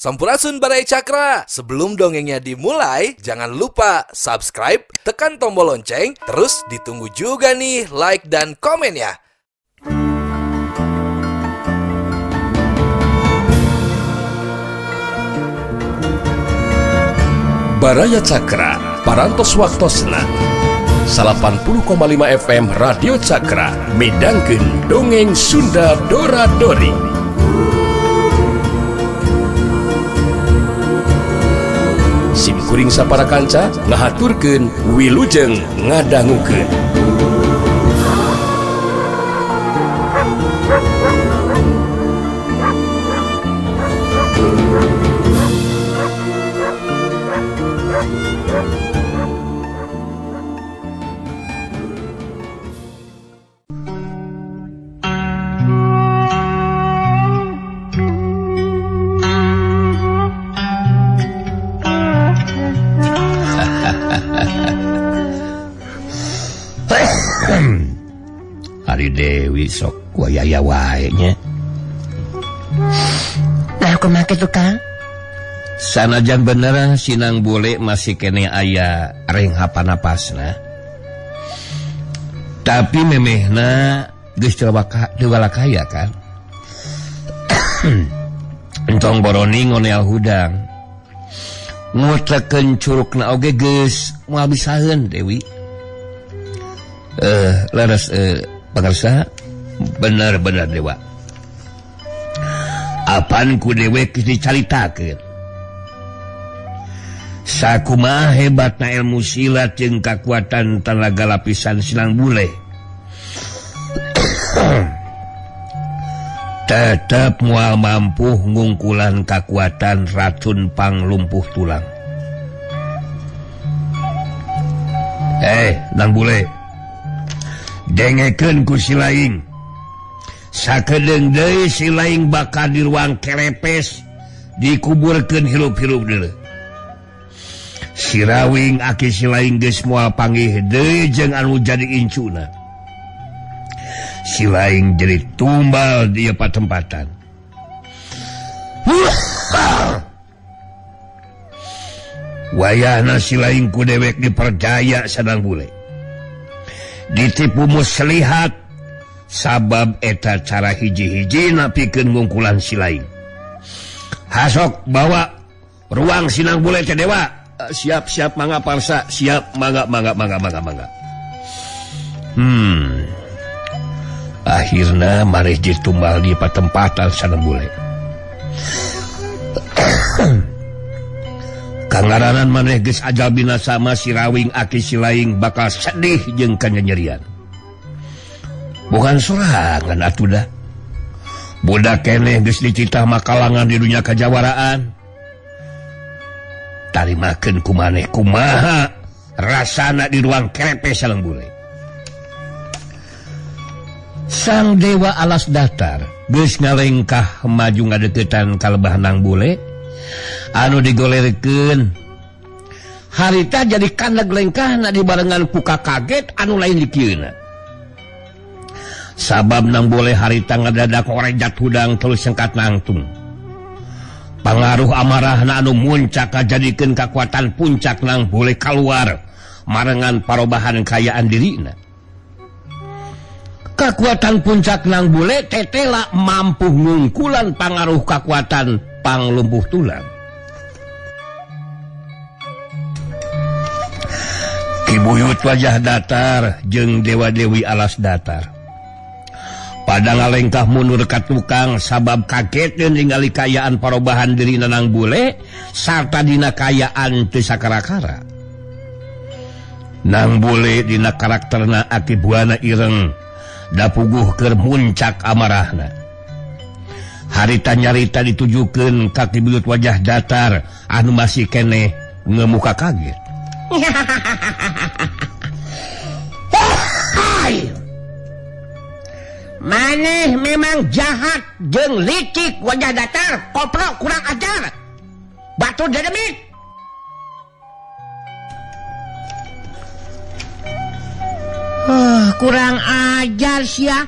Sampurasun, Baraya Cakra. Sebelum dongengnya dimulai, jangan lupa subscribe, tekan tombol lonceng, terus ditunggu juga nih like dan komennya. Baraya Cakra, Parantos Waktosna 80,5 FM Radio Cakra midangkeun dongeng Sunda Dora Dori. Sim kuring sapara kanca ngahaturkeun wilujeng ngadangukeun. Ari Dewi sok wayaya wae nya. Nah, kumaha kitu, Kang? Sanajan bener sinang bule masih kene aya renghapan napasna. Tapi memehna geus teu walakaya kan. Entong boroni ngonel hudang. Ngutlekeun curugna oge geus moal bisaeun Dewi. Leres pangarsa bener-bener dewa. Apan ku dewek geus dicaritakeun. Sakumaha hebatna ilmu silat jeung kakuatan tenaga lapisan silang bule. Tetep moal mampu ngungkulan kakuatan racun panglumpuh tulang. Nang bule. Dengekeun ku si laing. Sakedeung deui si laing bakal di ruang kerepes dikuburkeun hirup-hirup deui. Sirawing aki si laing geus moal panggih deui jeung anu jadi incuna. Si laing jadi tumbal di patempatan. Wayahna si laing ku dewek dipercaya sadang bule. Ditipu muslihat sabab eta cara hiji-hiji napikeun ngungkulan si laing. Hasok bawa ruang sinang bule teh dewa. Siap siap mangga parsa, siap mangga mangga mangga mangga mangga. Akhirna mareh ditumbal di patempatan sanang bule. Kangaranan maneh geus ajal binasa mah si rawing aki si laing bakal sedih jeung kanyanyerian. Bukan sorangan atuh dah. Budak keneh geus dicitah makalangan di dunia kajawaraan. Tarimakeun ku maneh kumaha rasana di ruang kerepes sareng bule. Sang dewa alas datar geus ngalengkah maju ngadeukeutan ka lebah nang bule anu digolerkeun. Harita jadi kaneg lengkahna dibarengan ku kaget anu lain dikieuna. Sabab nang bule harita ngadadak orejat hudang terus sengkat nangtung. Pangaruh amarahna anu muncak kajadikeun kakuatan puncak nang bule kaluar marengan parobahan kayaan dirina. Kakuatan puncak nang bule tetela mampu ngungkulan pangaruh kakuatan panglumpuh tulang. Ki Buyut wajah datar jeung Dewa Dewi alas datar. Pada ngalengkah mundur ka tukang sabab kaget ningali kayaan parobahan diri nang bule sarta dina kayaan teu sakara-kara. Nang bule dina karakterna aki buana ireng dapuguh keur muncak amarahna. Harita nyarita ditujukeun ka Ki Buyut wajah datar anu masih keneh ngemuka kaget. Maneh memang jahat jeung licik wajah datar, koprok kurang ajar. Batu dedemit. Kurang ajar sia.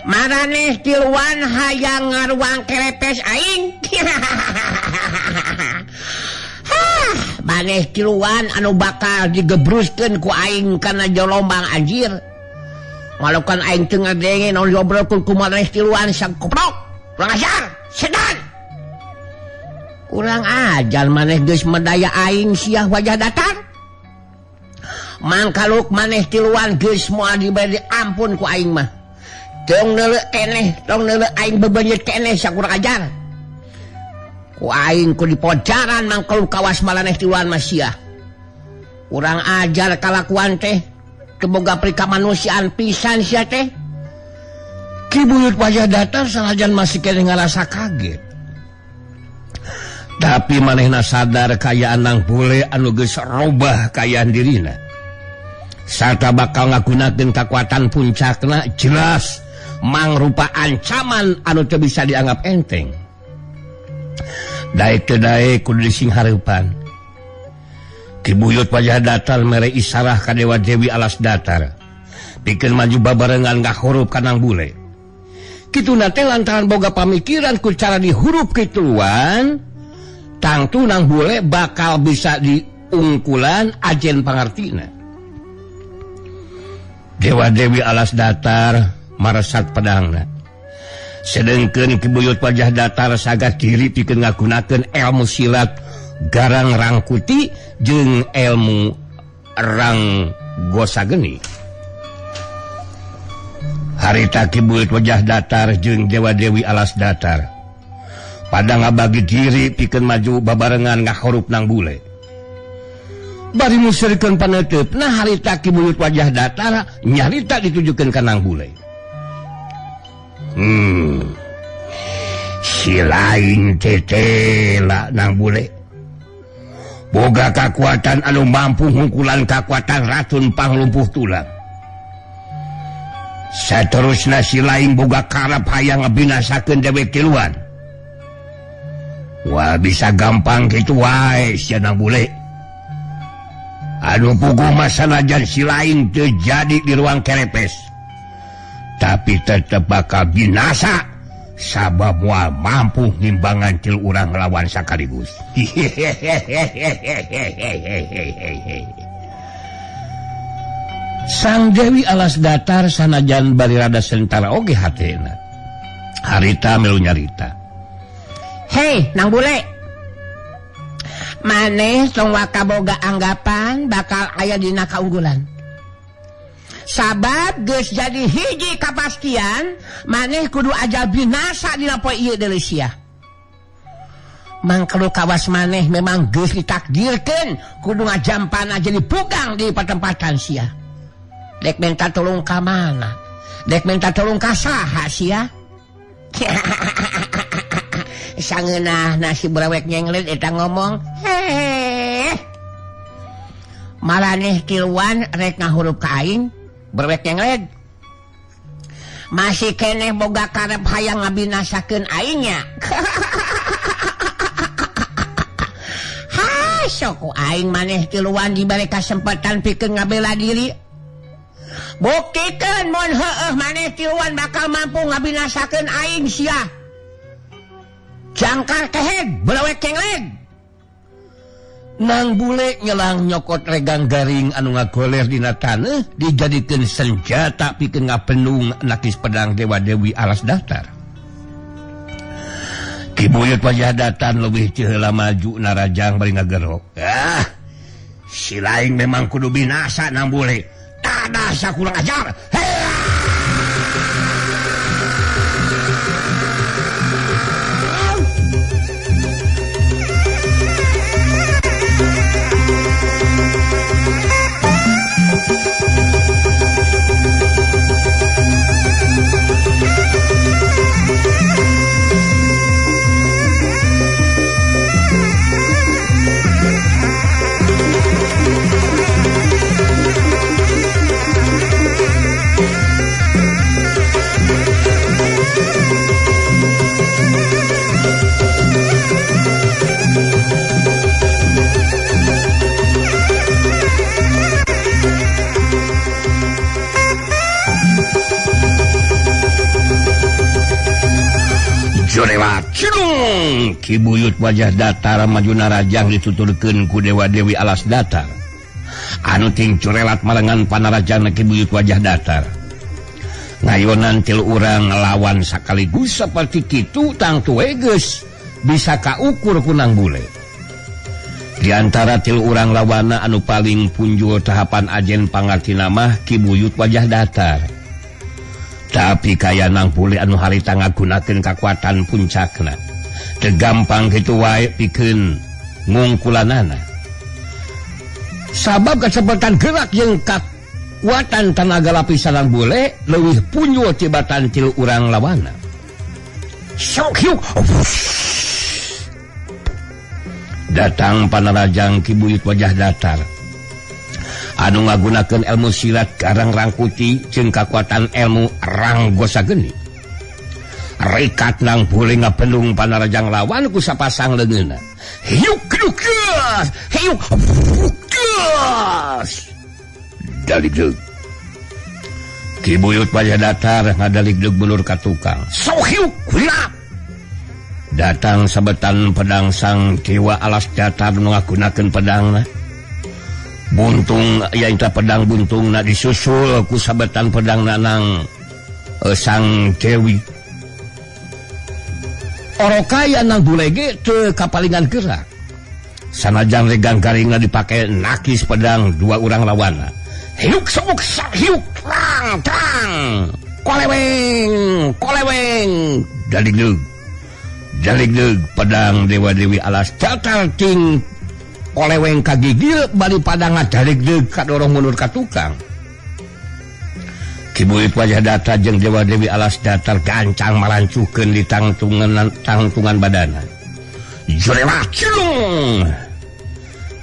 Maraneh tiluan hayang ngaruang kerepes aing. Maneh tiluan anu bakal digebruskeun ku aing kana jolombang anjir. Walaupun aing teu ngadenge naon diobrolkeun ku maneh tiluan sang koprok. Kurang ajar, setan. Kurang ajar maneh geus medaya aing sia wajah datar. Mangkaluk maneh tiluan geus moal diberi ampun ku aing mah. Tong neuleuh keneh, tong neuleuh aing bebeunyeut keneh sia kurang ajar. Ku aing ku dipojaran mangkaluk kawas malaneh tiluan mah sia. Kurang ajar kalakuan teh. Teu boga prikamanusiaan pisan sia teh. Ki Buyut wajah datar sanajan masih keneh ngarasa kaget. Tapi manehna sadar kayaan Nang Bule anu geus robah kayaan dirina. Sarta bakal ngagunakeun kakuatan puncakna jelas mangrupa ancaman anu teu bisa dianggap enteng. Daek teu daek kudu dising hareupan. Ki Buyut wajah datar mere isarah ka Dewa Dewi alas datar. Pikeun maju babarengan ngahurup ka Nang Bule. Kituna teh lantaran boga pamikiran ku cara dihurup kituan, tangtu Nang Bule bakal bisa diungkulan ajen pangartina. Dewa Dewi alas datar maresat pedangna. Sedengkeun Ki Buyut wajah datar sagat diri pikeun ngagunakeun ilmu silat Garang Rangkuti jeung ilmu Rang Gosageni. Harita Ki Buyut wajah datar jeung Dewa Dewi alas datar pada ngabagi diri pikeun maju babarengan ngahurup Nang Bule. Bari museurkeun paneuteup nah harita Ki Buyut wajah datar nyarita ditujukeun ka Nang Bule. Si lain tetela Nang Bule. Boga kakuatan anu mampu ngungkulan kakuatan racun panglumpuh tulang. Saterusna si lain boga karep hayang ngabinasakeun dewek tiluan. Wah bisa gampang kitu wae sia Nang Bule. Anu puguh mah sanajan si lain teu jadi di ruang kerepes. Tapi tetep bakal binasa sabab moal mampu ngimbangan til urang lawan sakaligus. Sang Dewi alas datar sanajan bari rada sentara oge hatena. Harita melu nyarita. Hei, Nang Bule. Maneh tong waka boga anggapan bakal aya dina kaunggulan. Sabab geus jadi hiji kapastian maneh kudu aja binasa dina poe ieu deui sia. Mangkelu kawas maneh memang geus ditakdirkeun kudu ngajampana jadi pugang di patempatan sia. Dek minta tolong ka mana? Dek minta tolong ka saha sia? Sangeunah nasi brewek nyenglet eta ngomong, heh. Malaneh tiluan rek ngahurup ka aing, brewek nyenglet. Masih keneh boga karep hayang ngabinasakeun aingnya. Ha, sok ku aing maneh tiluan dibere kasempatan pikeun ngabela diri. Buktikeun mun heueuh maneh tiluan bakal mampu ngabinasakeun aing sia. Jangkar kehed, belewek cengleg. Nang Bule nyelang nyokot regang garing anu ngagoler dina taneuh dijadikeun senjata pikeun ngapenung nakis pedang Dewa Dewi alas datar. Ki Buyut wajah datar leuwih teu heula maju narajang bari ngagerok. Ah, si lain memang kudu binasa Nang Bule. Tadah sakurang ajar. Hey! Jorelat cilung Ki Buyut wajah datar maju narajang dituturkeun ku Dewa Dewi Alas Datar. Anu ting curelat marengan panarajang Ki Buyut wajah datar. Ngayonan tilu urang ngelawan sakaligus seperti kitu tangtu we geus bisa kaukur kunang bule. Di antara tilu urang lawana anu paling punjul tahapan ajen pangartina mah Ki Buyut wajah datar. Tapi kaya nang bule anu harita ngagunakeun kakuatan puncakna. Teu gampang kitu wae pikeun ngungkulanana. Sabab kecepatan gerak jeung kakuatan tenaga lapisan nang bule leuwih punjul tibatan tilu urang lawana. Sok hiuk. Datang panarajang Ki Buyut wajah datar anu ngagunakeun ilmu silat Garang Rangkuti jeung kakuatan ilmu Ranggosa Geni. Rikat nang bule ngabendung panarajang lawan ku sapasang leungeunna. Hiuk hiuk hiuk gas. Daligdeug. Ki Buyut wajah datar ngadaligdeug mundur ka tukang. Sok hiuk hilap. Datang sabetan pedang sang Dewa Alas Datar nu ngagunakeun pedangna. Buntung yaita pedang buntungna disusul ku sabetan pedangna nang sang Dewi. Orokaya nang bulege teu kapalingan gerak. Sanajan regang garingna dipake nakis pedang dua urang lawana. Hiuk sok hiuk tang tang. Koleweng koleweng daligdeug. Daligdeug pedang Dewa Dewi Alas Datar ting koleweng kagigil bari padang ngadaligdeug kadorong mundur ka tukang. Ki Buyut wajah datar jeung Dewa Dewi Alas Datar gancang malancukeun di tangtungan badana. Jurewat cilung.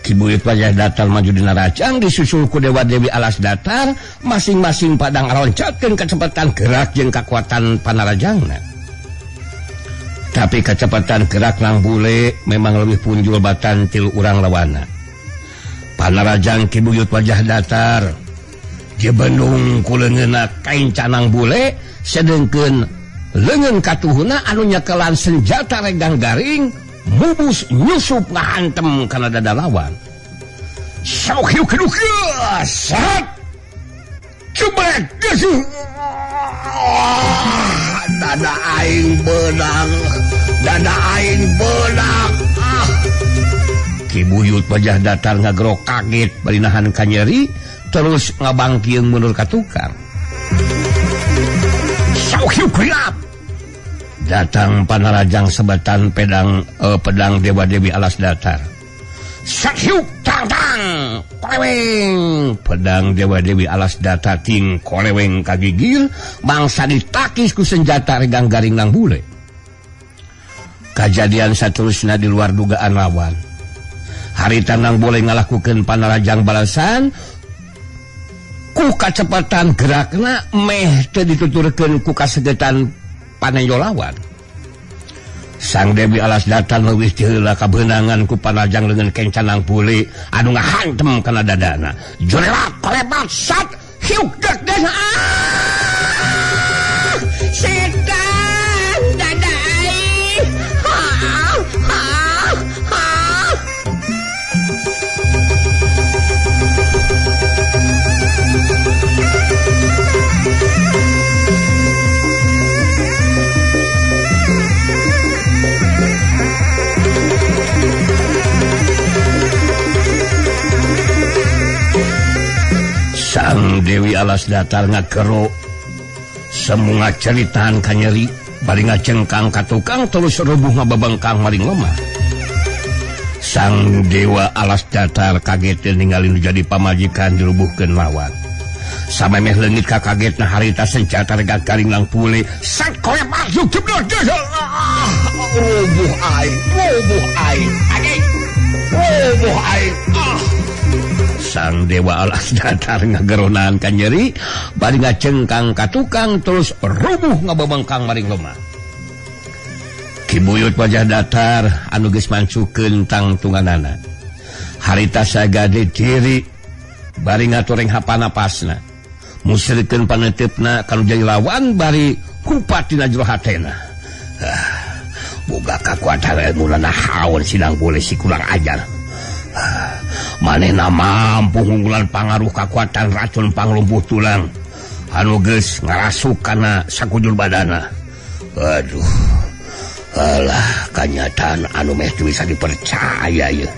Ki Buyut wajah datar maju dina rajang disusul ku Dewa Dewi Alas Datar masing-masing padang roncatkeun kecepatan gerak jeung kakuatan panarajangna. Tapi kecepatan gerak nang bule memang lebih punjul batan tilu urang lawana. Panarajang Ki Buyut wajah datar dibendung ku leungeunna kain canang bule sedengkeun leungeun katuhuna anu nyekelan senjata regang garing mubus nyusup ngahantem kana dada lawan. Sok hiuk hiuk sat cebrek geus. Dada aing beunang, dada aing beunang. Ah. Ki Buyut wajah datar ngagerok kaget bari nahan kanyeri terus ngabangkieun mundur ka tukang. Sok hiuk hilap. Datang panarajang sebetan pedang Dewa Dewi Alas Datar. Sok hiuk tang tang koleweng. Pedang Dewa Dewi Alas Datar ting koleweng kagigil bangsa ditakis ku senjata regang garing nang bule. Kajadian saterusna di luar dugaan lawan. Harita nang bule ngalakukeun panarajang balasan ku kacepatan gerakna meh teu dituturkeun ku kasegetan panenjo lawan. Sang Dewi Alas Datar leuwih ti heula kabeunangan ku panarajang leungeun kencanang bule anu ngahantem kana dadana. Jorelat kolebat sat hiuk dek dek. Ah! Setan dada aing. Ha ha ha. Sang Dewi Alas Datar ngagero semua ceritaan kanyeri bari ngacengkang ka tukang terus rubuh ngababengkang maring lemah. Sang Dewa Alas Datar kaget ningali nu jadi pamajikan dirubuhkeun lawan. Samemeh leungit ka kagetna harita senjata regat garing lang pule sat kolepat yuk jeblok. Rubuh aing, rubuh aing, aing, rubuh aing. Ah. Sang Dewa Alas Datar ngageronan kanyeri bari ngacengkang ka tukang terus rubuh ngababengkang maring lemah. Ki Buyut wajah datar anu geus mancukeun tangtunganana. Harita sagade diri bari ngatureng hapanapasna. Musrikeun paneuteup kanu jadi lawan bari kupat dina jero hatena. Boga kakuatan ilmu naon sidang boleh si kurang ajar. Manehna mampu ngunggulan pangaruh kakuatan racun panglumpuh tulang anu geus ngarasuk kana sakujur badana. Aduh, alah kanyataan anu meh teu bisa dipercaya ye.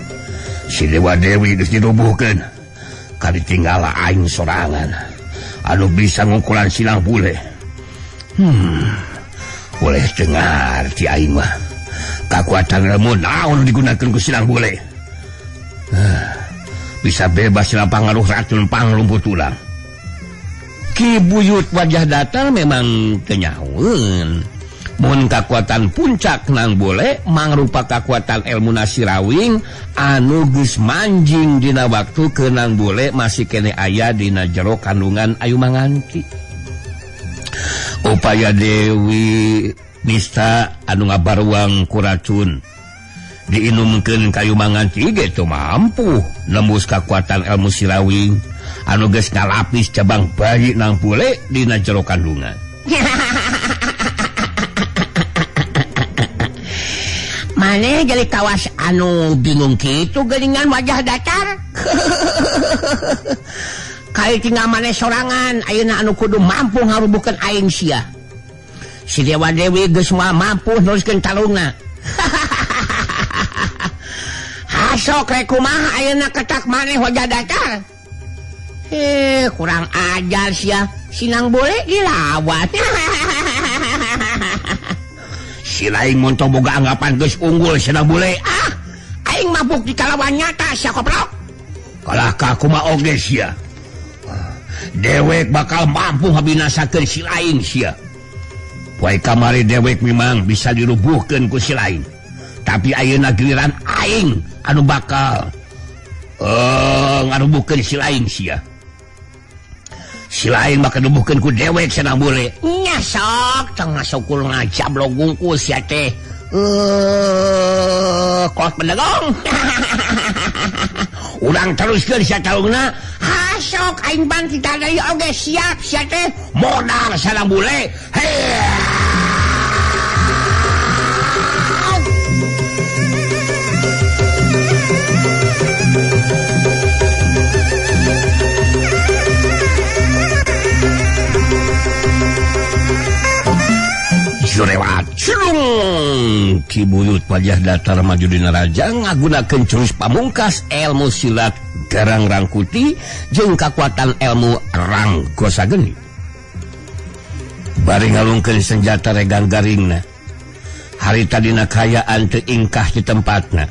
Si Dewa Dewi geus dirubuhkeun, kaditinggal aing sorangan anu bisa ngungkulan silang bule. Boleh dengar ti aing mah kakuatan ilmu naon digunakeun ku silang bule. Bisa bebas sila pangaruh racun panglumpuh tulang. Ki Buyut wajah datar memang kenyahueun. Mun kakuatan puncak nang bule mangrupa kakuatan ilmu nasirawing anu geus manjing dina waktu ke nang bule masih kene aya dina jero kandungan Ayu Manganti. Upaya Dewi Nista anu ngabaruang ku racun diinumkeun ka Ayu Manganti ge teu mampu nembus kakuatan ilmu sirawing anu geus ngalapis cabang bayi nang bule dina jero kandungan. Maneh jadi kawas anu bingung kitu geuningan wajah datar. Kali tinggal maneh sorangan ayeuna anu kudu mampu ngarubuhkeun aing sia. Si Dewa Dewi geus moal mampu neruskeun talungna. Hasok rek kumaha ayeuna ketak maneh wajah datar. Kurang ajar sia, sinang boleh dilawat. Si lain montong boga anggapan geus unggul sinang bule. Ah, aing mabuk di kalawan nyata sia koplok. Kalah ka kumaha oge sia. Dewek bakal mampu ngabinasakeun si lain sia. Poe kamari dewek memang bisa dirubuhkeun ku si lain. Tapi ayeuna giliran aing anu bakal ngarubuhkeun si lain sia. Si lain bakal dirubuhkeun ku dewek senang bule. Nya sok tong masukul ngajablog gungkul sia teh. Kos bedegong. Urang teruskeun sia talungna. Hasok aing bangkit deui oge siap sia teh. Modal senang bule. Hei. Surewat cilung Ki Buyut wajah datar maju dina raja ngagunakeun jurus pamungkas ilmu silat Garang Rangkuti jeung kakuatan ilmu Rang Gosageni. Bari ngalungkeun senjata regang garingna. Harita dina kayaan teu ingkah di tempatna.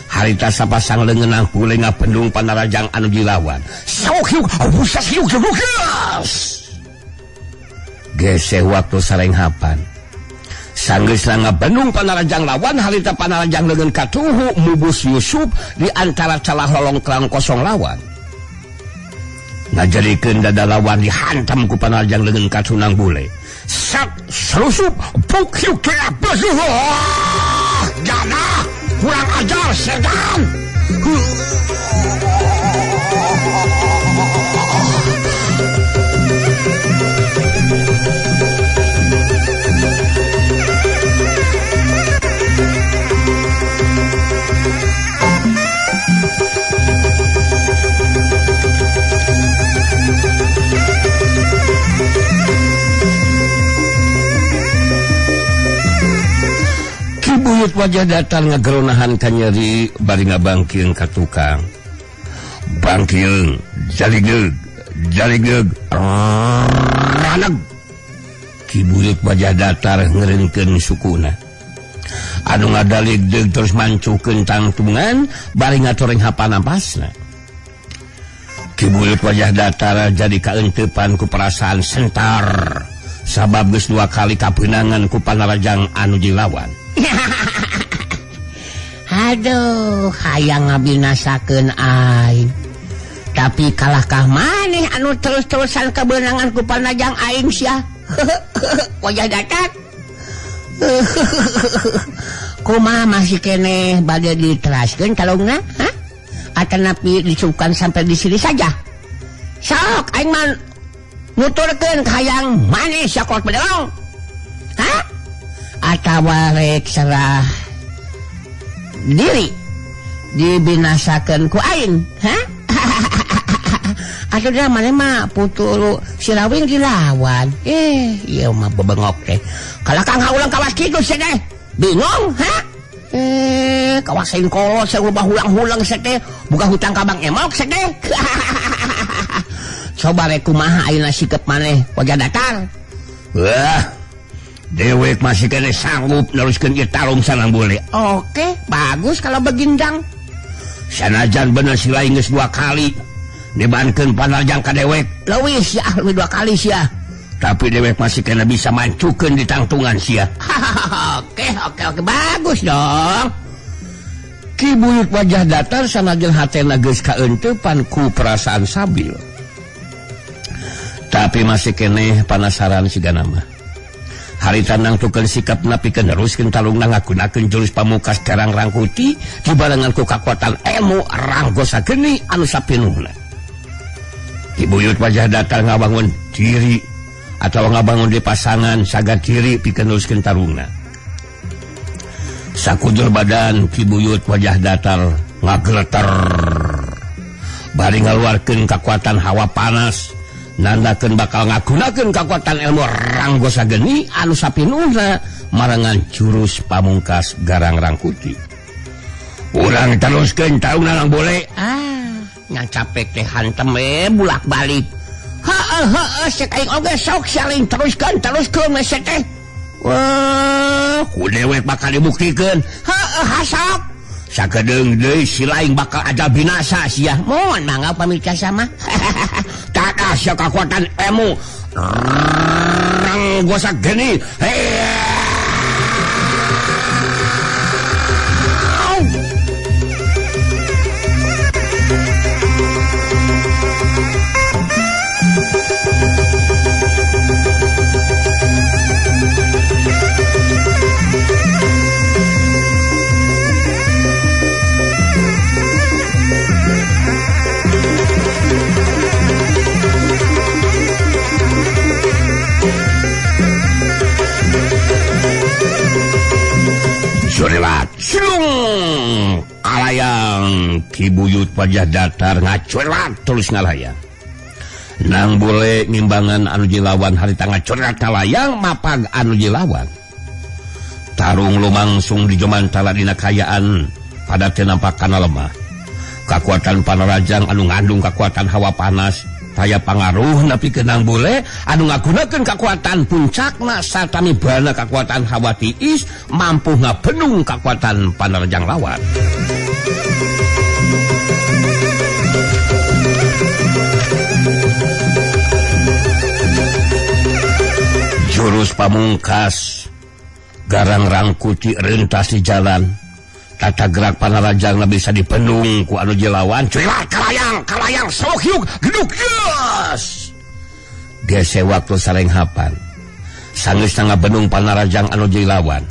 Harita sapasang leungeunang bule ngapendung panarajang anu dilawan. Geseh waktu sarenghapan. Sanggeus ngabendung panarajang lawan harita panarajang leungeun katuhu mubus Yusuf di antara celah lolongklang kosong lawan. Ngajadikeun dada lawan dihantam ku panarajang leungeun katunang bule. Sat selusup buk hiuk jana kurang ajar setan. Ki Buyut wajah datar ngageronahan kanyeri bari ngabangkieun ka tukang. Bangkieun jaligeg jaligeg raneg. Ki Buyut wajah datar ngereungkeun sukuna. Anu ngadaligdeg terus mancukeun tangtungan bari ngatoreng hapanapasna. Ki Buyut wajah datar jadi kaenteupan ku perasaan sentar sabab geus dua kali kapeunangan ku panarajang anu dilawan. Aduh, hayang ngabinasakeun aing. Tapi kalahkah maneh anu terus-terusan kebenangan ku panajang aing sia. Wajah datar. Kumaha masih keneh bade diteraskeun kalungna? Hah? Atanapi dicukupkan sampai di sini saja. Sok aing mah nuturkeun ka hayang maneh sia kolot bedelong. Hah? Atawa rek serah diri dibinasakeun ku aing, ha? Atuh da maneh mah putu Sirawing dilawan. Ieu mah bebengok teh. Kalah kang haulang kawas kitu sia teh. Bingung, ha? Kawas aing kolot sia loba hulang-hulang sia teh, buka hutang ka Bang Emok sia teh. Coba rek kumaha ayeuna sikep maneh wajah datar. Wah, dewek masih kene sanggup neruskeun ieu tarung sanang bule. Oke, bagus kalau begindang. Sanajan bener si lain geus 2 kali nibankeun panarjang ka dewek. Leuwih sia, leuwih 2 kali sia. Tapi dewek masih kena bisa mancukeun di tangtungan sia. Oke, oke, oke, bagus dong. Ki Buyut wajah datar sanajan hatena geus kaeuntepan ku perasaan sabil. Tapi masih keneh panasaran sigana mah. Harita nangtukeun sikap napikeun neruskeun tarungna ngagunakeun jurus pamungkas Garang Rangkuti dibarengan ku kakuatan ilmu Ranggosa Geni anu sapinuhna. Ki Buyut wajah datar ngabangun diri atau ngabangun di pasangan saga diri pikeun neruskeun tarungna. Sakujur badan Ki Buyut wajah datar ngageleter bari ngaluarkeun kakuatan hawa panas. Nandakeun bakal ngagunakeun kakuatan ilmu Ranggosa Geni anu sapinuhna marengan jurus pamungkas Garang Rangkuti. Urang teruskeun tauna nang boleh. Ah, ngan capek teh hantem we bulak-balik. Heeh heeh sek aing oge sok saling teruskeun teruskeun we teh. Wah, ku dewek bakal dibuktikeun. Heeh hasok. Sakedeung deui si lain bakal ada binasa sia. Mohon mangga pamirsa sama. Tata sia kakuatan ilmu Ranggosa Geni. Surelat silung kalayang Ki Buyut wajah datar ngacurelat terus ngalayang. Nang bule ngimbangan anu jilawan harita ngacurelat kalayang mapag anu jilawan. Tarung lumangsung di jomantala dina kayaan pada teu nampak kana lemah. Kakuatan panarajang anu ngandung kakuatan hawa panas taya pangaruh napikeun nang bule anu ngagunakeun kakuatan puncakna sarta mibana kakuatan hawa tiis mampu ngabenung kakuatan panarjang lawan. Jurus pamungkas Garang Rangkuti rentas di jalan. Tata gerak panarajangna bisa dipendung ku anu jelawan. Cuilat kalayang kalayang sok hiuk geduk yes. Gese waktu sarenghapan. Sanggeus ngabenung panarajang anu jelawan.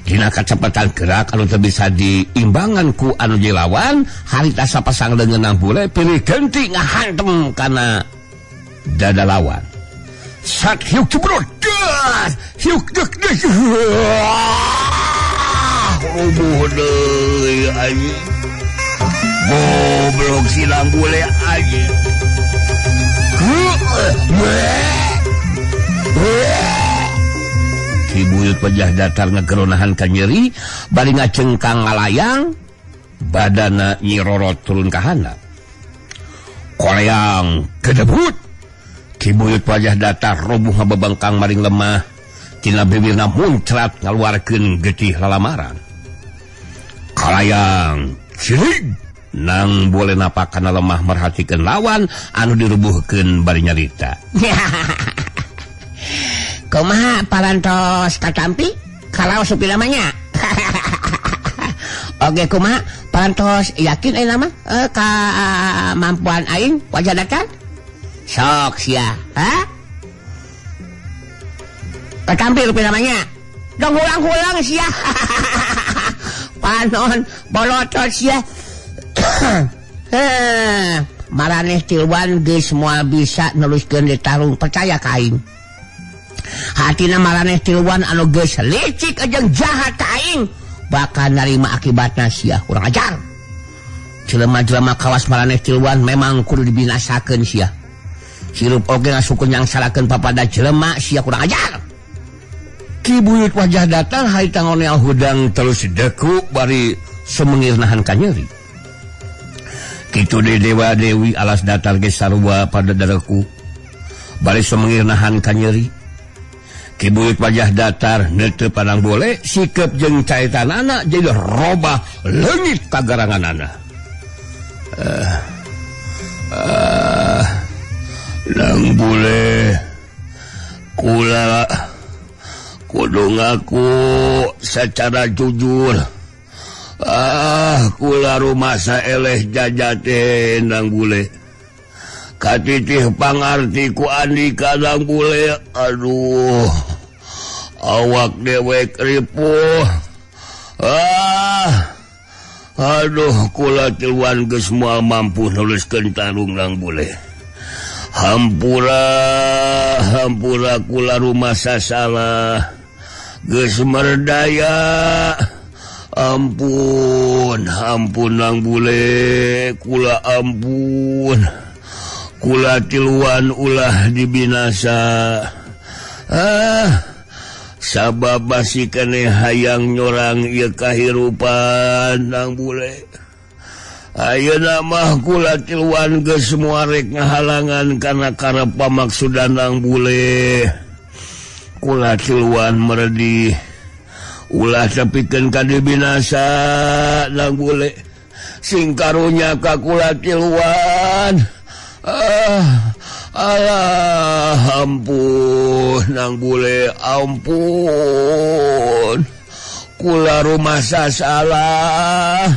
Dina kacepatan gerak anu teu bisa diimbangan ku anu jelawan, harita sapasang leungeun bule pilih genti ngahantem kana dada lawan. Sat hiuk cebrot das hiuk dek dek. Rubuh deui anjing. Goblok silang bule anjing. Ki Buyut wajah datar ngegeronahan ka nyeri bari ngacengkang ngalayang badana nyirorot turun ka handap. Koleang kedebut. Ki Buyut wajah datar robuh ngabebengkang maring lemah. Tina bibirna muncrat ngaluarkeun getih lalamaran. Kalayang cirig nang boleh napak kana lemah merhatikeun lawan anu dirubuhkeun bari nyarita. Kumaha parantos katampi kalau supi namanya. Oke kumaha parantos yakin aing mah kamampuan aing wajah datar? Sok sia, ha? Katampi rupi namanya. Dong hulang-hulang sia. Panon bolotot sia. Maraneh tiluan geus moal bisa neruskeun ditarung percaya ka aing. Hatina maraneh tiluan anu geus licik jeung jahat ka aing bakal narima akibatna sia kurang ajar. Jelema-jelema kawas maraneh tiluan memang kudu dibinasakeun sia. Hirup oge ngasukeun nyangsarakeun papada jelema sia kurang ajar. Ki Buyut wajah datar harita ngonel hudang terus deku bari sumengir nahan kanyeri. Kitu de Dewa Dewi alas datar ge sarua pada dereku bari sumengir nahan kanyeri. Ki Buyut wajah datar neuteup panang bole sikep jeung caitanana jadi robah leungit kagaranganana. Nang bule kula kudu ngaku secara jujur. Kula rumasa eleh jajate nang bule. Katitih pangarti ku andika nang bule. Aduh, awak dewek ripuh. Aduh, kula tiluan geus moal mampu nuliskeun tarung nang bule. Hampura, hampura kula rumasa salah. Geus merdaya. Ampun, ampun nang bule, kula ampun. Kula tiluan ulah dibinasa. Sabab basi keneh hayang nyorang ieu kahirupan nang bule. Ayeuna mah kula tiluan geus moal rek ngahalangan kana karep pamaksudan nang bule. Kula tiluan meredi ulah tepikeun ka dibinasa nang bule. Sing karunya ka kula tiluan. Alah, ampun nang bule, ampun. Kula rumasa salah.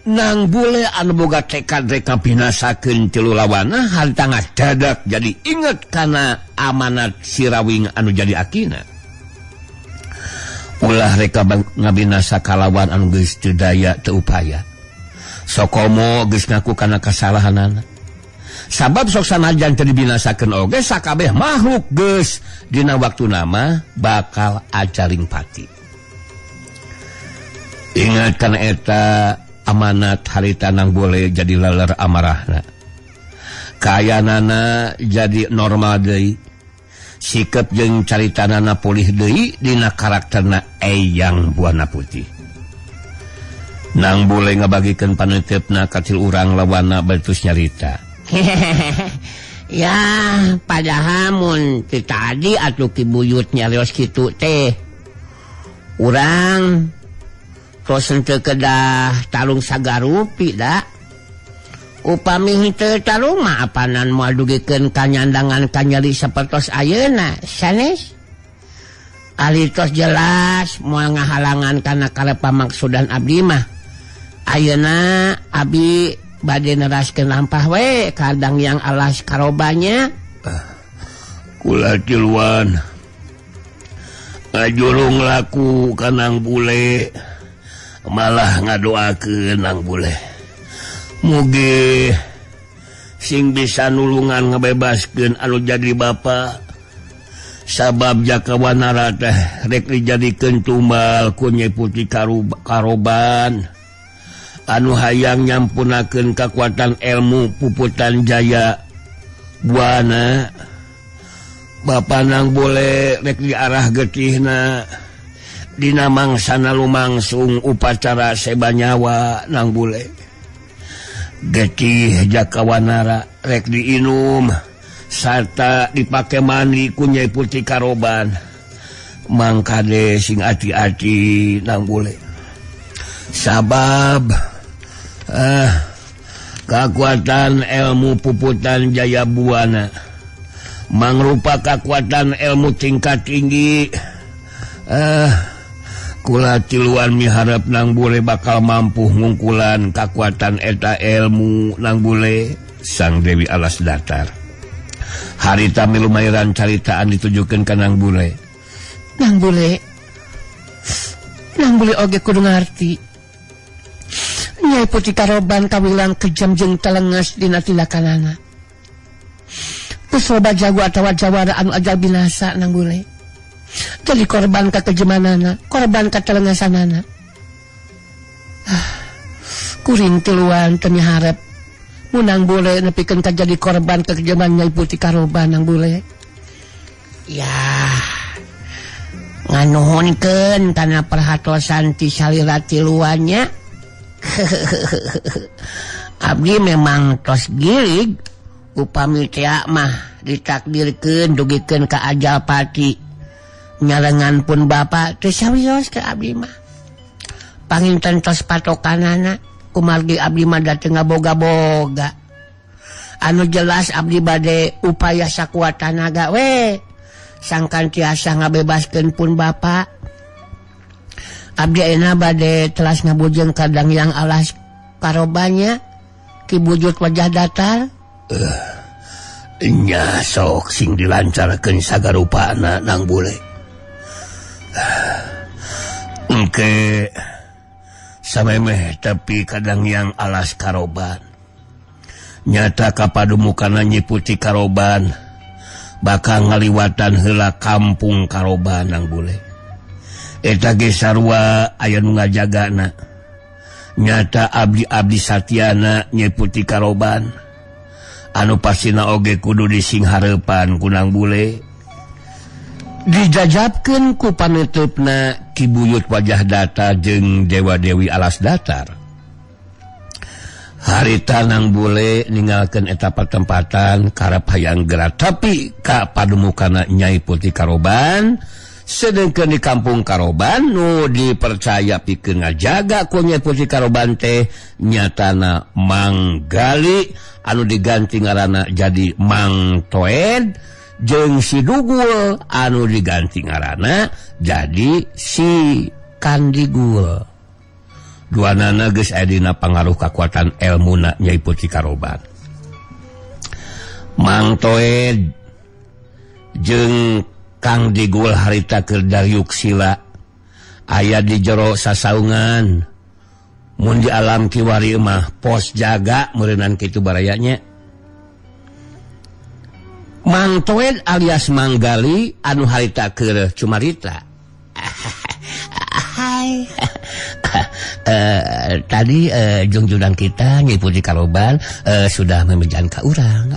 Nang bule anu boga tekad rek binasakeun tilu lawana harita ngadadak jadi inget kana amanat Sirawing anu jadi akina. Ulah rek ngabinasa kalawan anu geus teu daya teu upaya. Sokomo geus ngaku kana kasalahanana. Sabab sok sanajan teu dibinasakeun oge sakabeh makhluk geus dina waktuna mah bakal ajaring pati. Ingat kana eta amanat harita nang boleh jadi leler amarahna. Kayanana jadi normal deui. Sikep jeung caritanana pulih deui dina karakterna Eyang Buana Putih. Nang boleh ngabagikeun paneuteup-na ka til urang lawana batus nyarita. Ya, padahal mun ti tadi atuh Ki Buyut nyarios kitu teh. Urang tos henteu kedah tarung sagarupi da. Upami henteu tarung mah apanan moal dugikeun kanyandangan kanyeri sapertos ayeuna sanes. Ali tos jelas moal ngahalangan kana karep pamaksudan abdi mah. Ayeuna abdi bade neraskeun lampah we kadang yang alas karobanya. Kula tiluan ngajurung laku kanang bule malah ngadoakeun nang bule. Mugi sing bisa nulungan ngebebaskeun anu jadi bapa. Sabab Jaka Wanara teh rek dijadikeun tumbal ku Nyai Putri Karoban anu hayang nyampunakeun kakuatan ilmu Puputan Jaya Buana. Bapa nang bule rek diarah getihna dina mangsana lumangsung upacara seba nyawa nang bule. Getih Jaka Wanara rek diinum sarta dipake mandi ku Nyai Putri Karoban. Mangkade sing ati-ati nang bule. Sabab kakuatan ilmu Puputan Jaya Buana mangrupa kakuatan ilmu tingkat tinggi. Kula tiluan miharep nang bule bakal mampu ngungkulan kakuatan eta ilmu nang bule. Sang Dewi Alas Datar harita milumairan caritaan ditujukeun ka nang bule. Nang bule, nang bule oge kudu ngarti. Nyai Putri Karoban kawilang kejam jeung telenges dina tindakanana. Geus loba jago atawa jawara anu ajal binasa Nang Bule. Jadi korban kakejemanana, korban katelengasanana. Kuring tiluan teu miharep munang bule nepikeun ka jadi korban kekejaman Nyai Putri Karoban Nang Bule. Ya, nganuhunkeun kana perhatosan ti salira tiluannya. Abdi memang tos gilig upami teh mah ditakdirkeun dugikeun ka ajal pati. Nyarengan pun bapak teu sawios ka abdi mah. Panginten tos patokanana kumargi abdi mah da teu ngaboga-boga. Anu jelas abdi bade upaya sakuat tanaga we sangkan tiasa ngabebaskeun pun bapak. Abdi ayeuna bade telas ngabujeng ka Danghyang Alas Karobanya Ki Bujut Wajah Datar. Nya sok sing dilancarkeun sagarupana Nang Bule. Engke samemeh tapi kadang yang Alas Karoban nyata kapadumukana Nyi Putri Karoban bakal ngaliwatan heula kampung Karoban Nang Bule. Eta ge sarua aya nu ngajagana nyata abdi-abdi satyana Nyi Putri Karoban anu pastina oge kudu disinghareupan ku Nang Bule. Dijajabkeun ku panuteupna Ki Buyut Wajah Datar jeung Dewa Dewi Alas Datar. Harita Nang Bule ninggalkeun eta pertempatan karep hayang geura tapi ka padumukana Nyai Putri Karoban, sedengkeun di kampung Karoban nu dipercaya pikeun ngajaga ku Nyai Putri Karoban teh nyatana Mang Gali anu diganti ngaranna jadi Mang Toed jeung si Dugul anu diganti ngaranna jadi si Kandigul. Duanana geus aya dina pangaruh kakuatan elmuna Nyai Putri Karoban. Mang Toed jeung Kang Digul harita keur dariuk sila aya di jero sasaungan. Mun di alam kiwari mah pos jaga meureunan kitu barayanya. Mang Toed alias Mang Gali anu harita keur cumarita. Hai. Tadi jungjunan kita Nyi Putri Karoban sudah memejaan ka urang.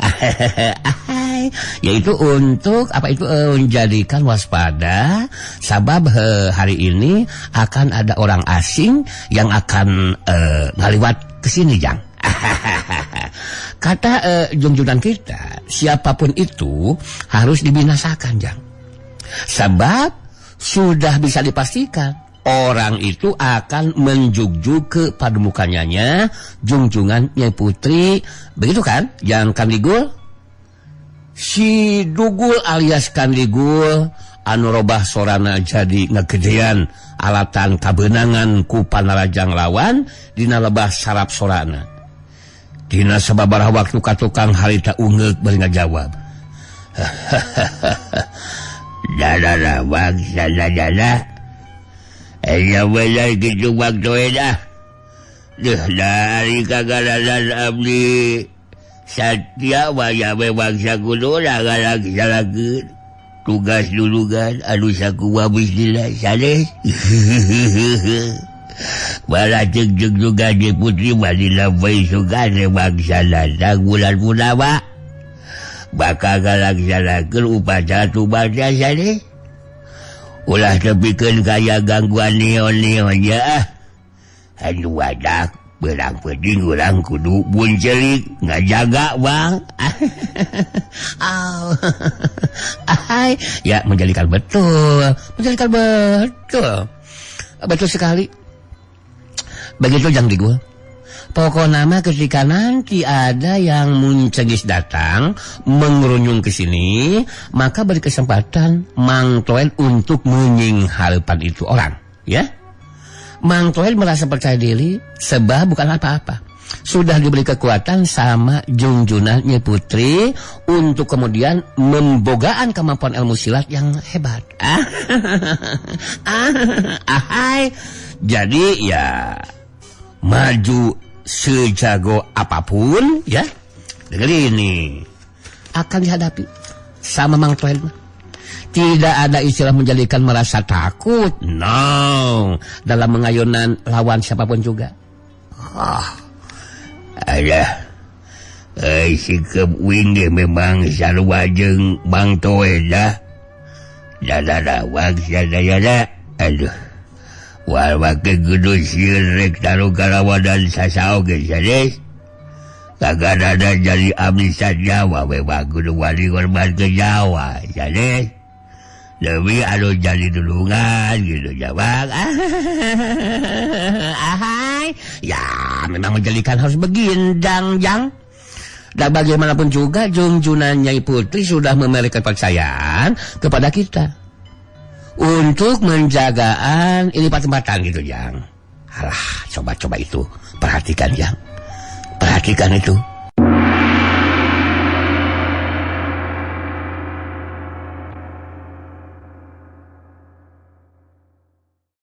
Yaitu untuk apa itu menjadikan waspada sabab hari ini akan ada orang asing yang akan ngaliwat ke sini, Jang. Kata jungjunan kita, siapapun itu harus dibinasakan, Jang. Sebab sudah bisa dipastikan orang itu akan menjugjug ke pademukannya jungjungan Nyai Putri, begitu kan? Yang Kandigul, si Dugul alias Kandigul anu robah sorana jadi ngegedean alatan kabenangan ku panarajang lawan dina lebah sarap sorana. Dina sababaraha waktu ka tukang harita ungeuk bari ngajawab. Dada bangsa dada. Ya bener gitu Bang Toed ah. Duh dari kagalanan abdi satya waya bangsa kudu lagalaksanakeun tugas dulugan anu sakumaha bisnillah sanes. Bala ceuk juga di putri madina bae sugane bangsa datang bulan purnama bakal ngalaksanakeun upacara tubanna sanes. Ulah tepikeun kaya gangguan neon-neon ya ah. Aduh wadak berang peding urang kudu buncelik ngajaga bang. Oh. Ya menjadikan betul, menjadikan betul. Betul sekali. Begitu Jang Digul. Pokok nama ketika nanti ada yang muncegis datang mengerunyung ke sini, maka beri kesempatan Mang Toed untuk menyingharpan itu orang, ya. Mang Toed merasa percaya diri sebab bukan apa-apa. Sudah diberi kekuatan sama junjunannya Putri untuk kemudian membogaan kemampuan ilmu silat yang hebat. Jadi ya maju sejago apapun ya, dengerin ini. akan dihadapi sama Mang Toel. Tidak ada istilah menjadikan merasa takut. No, dalam mengayunan lawan siapapun juga. Alah. Sikap wing ge memang sarua jeung Bang Toel dah. Dadah sadayana. Aduh. Wal wake kudu sieun rek taruh kalawadan sasaoge sanes. Kagak ada jadi abdi Jawa memang kudu wali korban ke Jawa sanes. Lebih anu jadi dulungan gitu Jawa. Ahai. Ya memang menjadikan harus begindang jang. Dan bagaimanapun juga Junjunan Nyai Putri sudah memberikan kepercayaan kepada kita untuk menjagaan ini tempatan gitu jang. Alah, coba-coba itu perhatikan jang. Perhatikan itu.